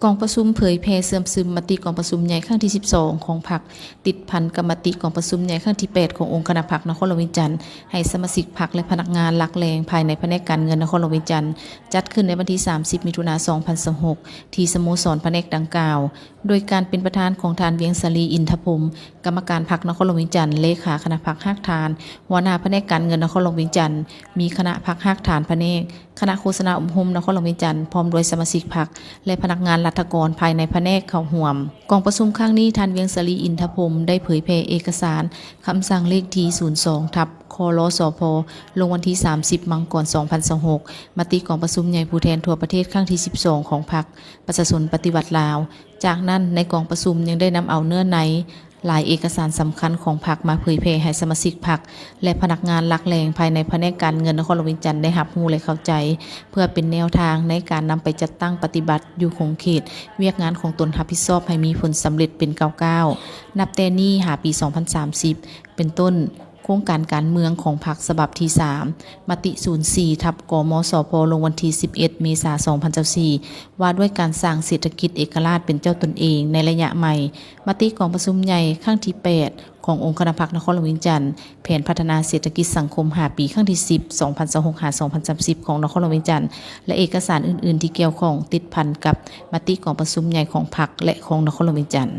ກອງປະຊຸມເຜີຍແຜ່ເຊື່ອມຊຶມມະຕິກອງປະຊຸມໃຫຍ່ຄັ້ງທີສິບສອງຂອງພັກ ຕິດພັນກັບມະຕິກອງປະຊຸມໃຫຍ່ຄັ້ງທີແປດຂອງອົງຄະນະພັກນະຄອນຫຼວງວຽງຈັນ ໃຫ້ສະມາຊິກພັກ ແລະ ພະນັກງານຫຼັກແຫຼ່ງພາຍໃນພະແນກການເງິນນະຄອນຫຼວງວຽງຈັນ ຈັດຂຶ້ນໃນວັນທີສາມສິບ ມິຖຸນາ ສອງພັນຊາວຫົກ ທີ່ສະໂມສອນພະແນກດັ່ງກ່າວ ໂດຍການເປັນປະທານຂອງທ່ານ ວຽງສາລີ ອິນທະພົມ ກຳມະການພັກນະຄອນຫຼວງວຽງຈັນ, ເລຂາຄະນະພັກຮາກຖານ, ຫົວໜ້າພະແນກການເງິນນະຄອນຫຼວງວຽງຈັນ, ມີຄະນະພັກຮາກຖານພະແນກ, ຄະນະໂຄສະນາອົບຮົມນະຄອນຫຼວງວຽງຈັນ ພ້ອມດ້ວຍສະມາຊິກພັກ ແລະ ພະນັກງານລັດຖະກອນພາຍໃນພະແນກເຂົ້າຮ່ວມ. ກອງປະຊຸມຄັ້ງນີ້ ທ່ານ ວຽງສາລີ ອິນທະພົມ ໄດ້ເຜີຍແຜ່ເອກະສານຄຳສັ່ງເລກທີສູນສອງ ທັບ ຄລສພ ລົງວັນທີສາມສິບ ມັງກອນ ສອງພັນຊາວຫົກ ມະຕິກອງປະຊຸມໃຫຍ່ຜູ້ແທນທົ່ວປະເທດຄັ້ງທີສິບສອງຂອງພັກປະຊາຊົນປະຕິວັດລາວ. ຈາກນັ້ນ ໃນກອງປະຊຸມຍັງໄດ້ນຳເອົາເນື້ອໃນ ຫຼາຍເອກະສານສຳຄັນຂອງພັກມາເຜີຍແຜ່ໃຫ້ສະມາຊິກພັກ ແລະ ພະນັກງານຫຼັກແຫຼ່ງພາຍໃນພະແນກການເງິນນະຄອນຫຼວງວຽງຈັນໄດ້ຮັບຮູ້ ແລະ ເຂົ້າໃຈ ເພື່ອເປັນແນວທາງໃນການນຳໄປຈັດຕັ້ງປະຕິບັດຢູ່ຂົງເຂດວຽກງານຂອງຕົນຮັບຜິດຊອບໃຫ້ມີຜົນສຳເລັດເປັນກ້າວໆ ນັບແຕ່ນີ້ຫາປີສອງພັນສາມສິບ ເປັນຕົ້ນ ໂຄງການການເມືອງຂອງພັກສະບັບທີສາມ ມະຕິສູນສີ່ ທັບ ກມສພ ລົງວັນທີສິບເອັດ ເມສາ ສອງພັນຊາວສີ່ ວ່າດ້ວຍການສ້າງເສດຖະກິດເອກະລາດເປັນເຈົ້າຕົນເອງໃນໄລຍະໃໝ່, ມະຕິກອງປະຊຸມໃຫຍ່ຄັ້ງທີແປດຂອງອົງຄະນະພັກນະຄອນຫຼວງວຽງຈັນ, ແຜນພັດທະນາເສດຖະກິດສັງຄົມຫ້າປີ ຄັ້ງທີສິບ ສອງພັນຊາວຫົກ ຫາ ສອງພັນສາມສິບ ຂອງນະຄອນຫຼວງວຽງຈັນ ແລະ ເອກະສານອື່ນໆທີ່ກ່ຽວຂ້ອງຕິດພັນກັບມະຕິກອງປະຊຸມໃຫຍ່ຂອງພັກ ແລະ ຂອງນະຄອນຫຼວງວຽງຈັນ.